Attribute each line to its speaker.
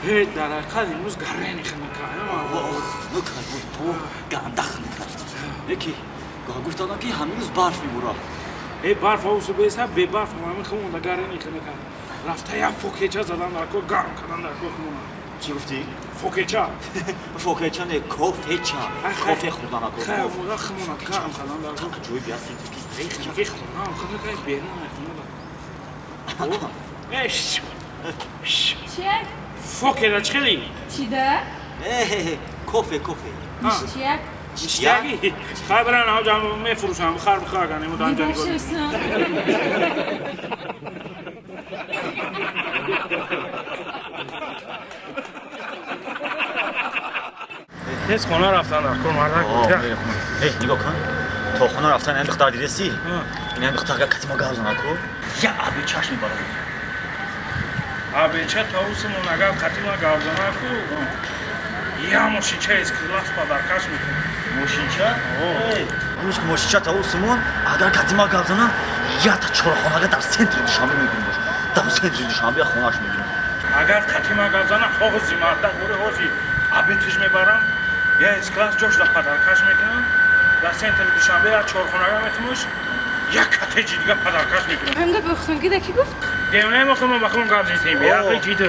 Speaker 1: Ҳе, дар ҳақиқат имрӯз гарени хунука.
Speaker 2: Ганда хунука. Яки гуфтадам, ки ҳамин рӯз барф мебурад.
Speaker 1: Э, барф авсу беса, бебарф ҳамин хумонда гарени хунука. Рафта як фокеча задан дар ко, гарм кардан дар ко хумона.
Speaker 2: Чӣ гуфтӣ?
Speaker 1: Фокеча.
Speaker 2: Фокеча не, кофеча. Кофе хӯрдан ако.
Speaker 1: Хай, омода хумона гарм кардан дар ко.
Speaker 2: Ҷои биаст
Speaker 1: ки хона хунука, берун хона. Эш.
Speaker 3: Чия?
Speaker 1: Фокера чхели?
Speaker 3: Чида?
Speaker 2: Кофе, кофе.
Speaker 3: Ништяк.
Speaker 1: Ништяки? Хай, бран, ҳаҷа мефурӯшам, хар бихар, агар немудан ҷани.
Speaker 3: Мебахшед.
Speaker 1: Тез хона рафтан дар кор, мардак.
Speaker 2: Нигоҳ кун, то хона рафтан ин духтар дидеси? Ин духтар агар кати мо гап зана ку, я аби чашм мебарад.
Speaker 1: Абеча таусимон агар кати ма гап зана ку, я мошинча эскилас падаркаш мекунам.
Speaker 2: Мошинча? Гӯш, мошинча таусимон агар кати ма гап зана, ята чорхонага дар центри Душанбе мебинем. Дар центри Душанбе хонаш мебинем.
Speaker 1: Агар кати ма гап зана, ҳози мардак бори ҳози абетиш мебарам, я эскласс ҷош да падаркаш мекунам, дар центри Душанбе я чорхонага метумуш, як коттеҷи дига падаркаш мекунам.
Speaker 3: Ҳам гап охтонги да ки гуфт?
Speaker 1: Девонаи мо хумо ба хумон гап зистем, беақли чӣ ту.